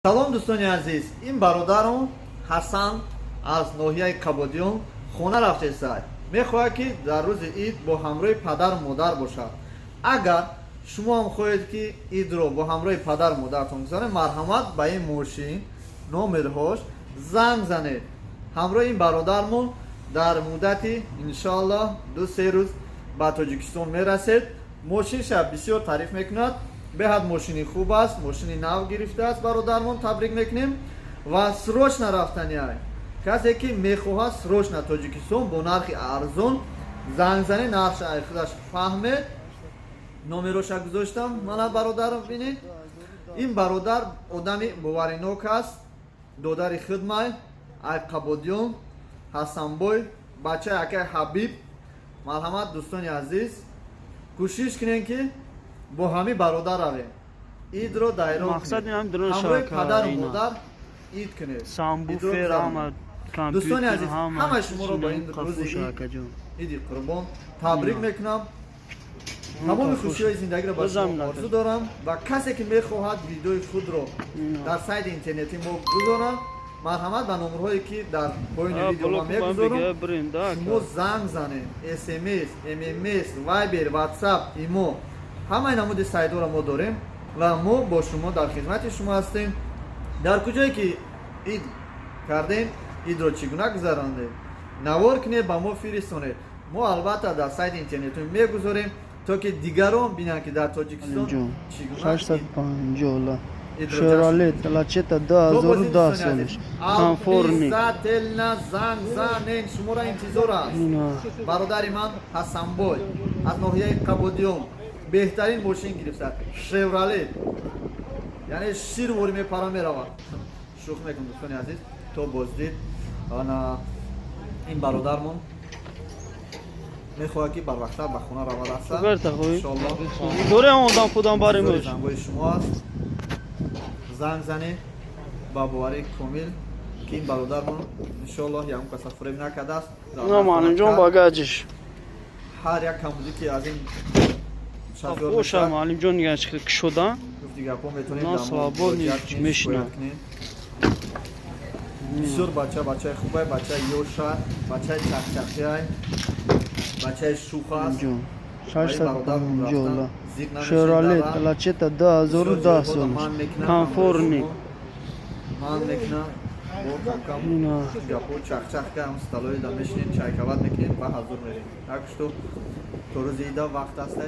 Салом, дӯстони азиз! Ин бародарон Ҳасан аз ноҳияи Қабодиён хона рафтесай, мехоҳад, ки дар рӯзи ид бо ҳамроҳи падару модар бошад. Агар шумо ҳам хоҳед, ки идро бо ҳамроҳи падару модартон гузаронед, марҳамат, ба ин мошин номерҳош занг занед. Ҳамроҳи ин бародармон дар муддати, иншоаллоҳ, 2-3 рӯз ба Тоҷикистон мерасед. Мошинша бисёр таъриф мекунад, беҳад мошини хуб аст, мошини нав гирифтааст бародармон, табрик мекунем. Ва срочно рафтаниай, касе ки мехоҳад срочно Тоҷикистон бо нархи арзон, занг занед, нархша ай худаш фаҳмед. Номероша гузоштам мана, бародарам, бинед. Ин бародар одами боваринок аст, додари хидмай, ай Қабодиён, Ҳасанбой, бачаи акай Ҳабиб. Марҳамат, дӯстони азиз, кӯшиш кунем, ки бо ҳамин бародар равем, идро дайрон Мақсад ин ҳам дрон ҳамроҳи шабака падару ина. модар ид кунед. Сабвуфер Идро ҳама. гузаронед. Дӯстони Компютер азиз, ҳама. ҳамаи шуморо ба ин рӯзи ид, шабакаҷон. Иди Қурбон табрик мекунам. Тамоми хушиҳои зиндагиро ба шумо орзу дорам. Ва касе ки мехоҳад видеои худро дар сайти интернетӣ мо гузорад, марҳамат, ба номерҳое ки дар поёни видео ман мегузорам, шумо занг занед. СМС, ММС, Вайбер, Ватсап, Имо, ҳамаи намуди сайтҳоро мо дорем ва мо бо шумо дар хизмати шумо ҳастем. Дар куҷое ки ид кардем, идро чӣ гуна гузарондем, навор кунед, ба мо фиристонед. Мо албатта дар сайти интернетӣ мегузорем, то ки дигарон бинанд, ки дар Тоҷикистон чӣ гуна 650 идро Шевролет Лачета 2010 солиш. Комфортный. Обязательно занг занен, шуморо интизор аст. Бародари ман Ҳасанбой аз ноҳияи Қабодиён беҳтарин мошин гирифта, Шевролет, яъне шир вори мепара меравад. Шӯх мекунам, дӯстони азиз. То боздид. Ана ин бародармон мехоҳад, ки барвақттар ба хона равад аста. Иншоаллоҳ. Дорем одам худам барем. Зангои шумо аст, занг занед. Ба боварии комил, ки ин бародармон, иншоаллоҳ, ягон каса фуреб накардааст. На, маълимҷон, багажиш. Ҳар як камбудӣ, ки аз ин шофёр Боша, маълимҷон, нигаш кушода. Гуфти гапҳо, метавонед На, свободный мешина. Бисёр бача, бачаи хубай, бачаи ёша, бачаи чақчақиай, бачаи шух аст. 650 Шевролет Лачета 2010 солиш. Комфортный. Ман мекунам бо камкам гапҳо, чақчақ кам столои да мешинем, чайкават мекунем ва ҳазур мерем. Так что то рӯзи ида вақт аста.